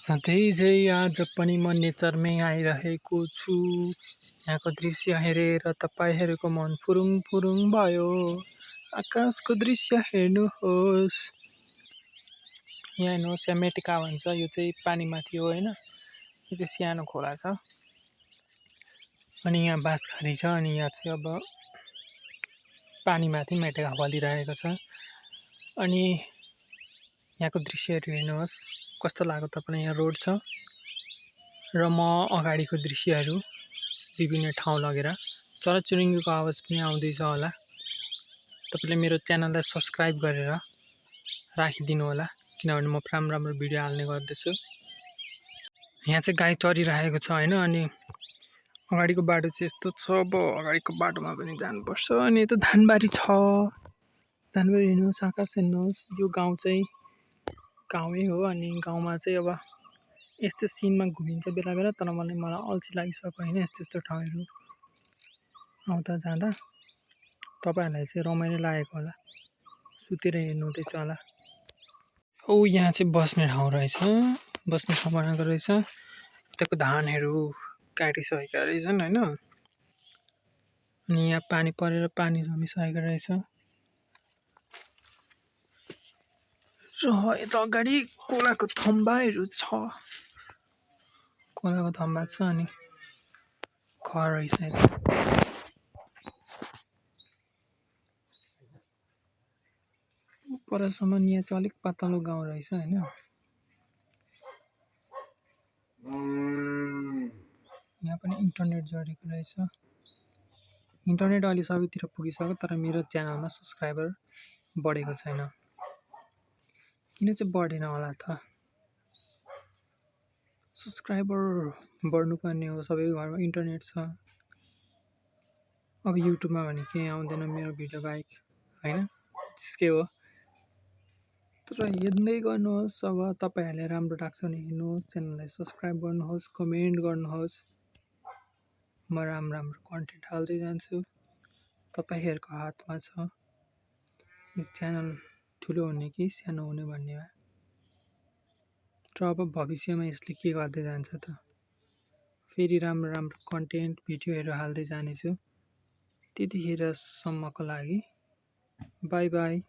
सधैँझै आज पनि म नेचरमै आइरहेको छु। यहाँको दृश्य हेरेर तपाईँहरूको मन फुरुङ फुरुङ भयो। आकाशको दृश्य हेर्नुहोस्। यहाँ हेर्नुहोस्, यहाँ मेटिका भन्छ। यो चाहिँ पानीमाथि हो होइन। यो चाहिँ सानो खोला छ अनि यहाँ बाँसघारी छ अनि यहाँ चाहिँ अब पानीमाथि मेटिका फलिरहेको छ अनि यहाँको दृश्यहरू हेर्नुहोस् कस्तो लाग्यो तपाईँलाई। यहाँ रोड छ र म अगाडिको दृश्यहरू विभिन्न ठाउँ लगेर चराचुरुङ्गीको आवाज पनि आउँदैछ होला। तपाईँले मेरो च्यानललाई सब्सक्राइब गरेर राखिदिनु होला किनभने म राम्रो भिडियो हाल्ने गर्दछु। यहाँ चाहिँ गाई चरिरहेको छ होइन अनि अगाडिको बाटो चाहिँ यस्तो छ। अब अगाडिको बाटोमा पनि जानुपर्छ अनि यता धानबारी छ। धानबारी हेर्नुहोस्, आकाश हेर्नुहोस्। यो गाउँ चाहिँ गाउँै हो अनि गाउँमा चाहिँ अब यस्तो सिनमा घुमिन्छ बेला बेला। तर मलाई अल्छी लागिसक्यो होइन यस्तो ठाउँहरू आउँदा जाँदा। तपाईँहरूलाई चाहिँ रमाइलो लागेको होला, सुतेर हेर्नु हुँदैछ होला। औ यहाँ चाहिँ बस्ने ठाउँ रहेछ, बस्ने ठाउँ बनाएको रहेछ। यताको धानहरू काटिसकेका रहेछन् होइन अनि यहाँ पानी परेर पानी जमिसकेको रहेछ र यता अगाडि खोलाको थम्बाहरू छ। खोलाको थम्बा छ अनि घर रहेछ यता। परसम्म यहाँ चाहिँ अलिक पातलो गाउँ रहेछ होइन। यहाँ पनि इन्टरनेट जोडेको रहेछ। इन्टरनेट अहिले सबैतिर पुगिसक्यो तर मेरो च्यानलमा सब्सक्राइबर बढेको छैन। किन चाहिँ बढेन होला त? सब्सक्राइबर बढ्नुपर्ने हो। सबैको घरमा इन्टरनेट छ। अब युट्युबमा भने केही आउँदैन मेरो भिडियो बाहेक होइन, त्यसकै हो। तर हेर्दै गर्नुहोस्। अब तपाईँहरूले राम्रो लाग्छ भने हेर्नुहोस्, च्यानललाई सब्सक्राइब गर्नुहोस्, कमेन्ट गर्नुहोस्। म राम्रो कन्टेन्ट हाल्दै जान्छु। तपाईँहरूको हातमा छ यो च्यानल ठुलो हुने कि सानो हुने भन्नेमा। र अब भविष्यमा यसले के गर्दै जान्छ त? फेरि राम्रो कन्टेन्ट भिडियोहरू हाल्दै जानेछु। त्यतिखेरसम्मको लागि बाई बाई।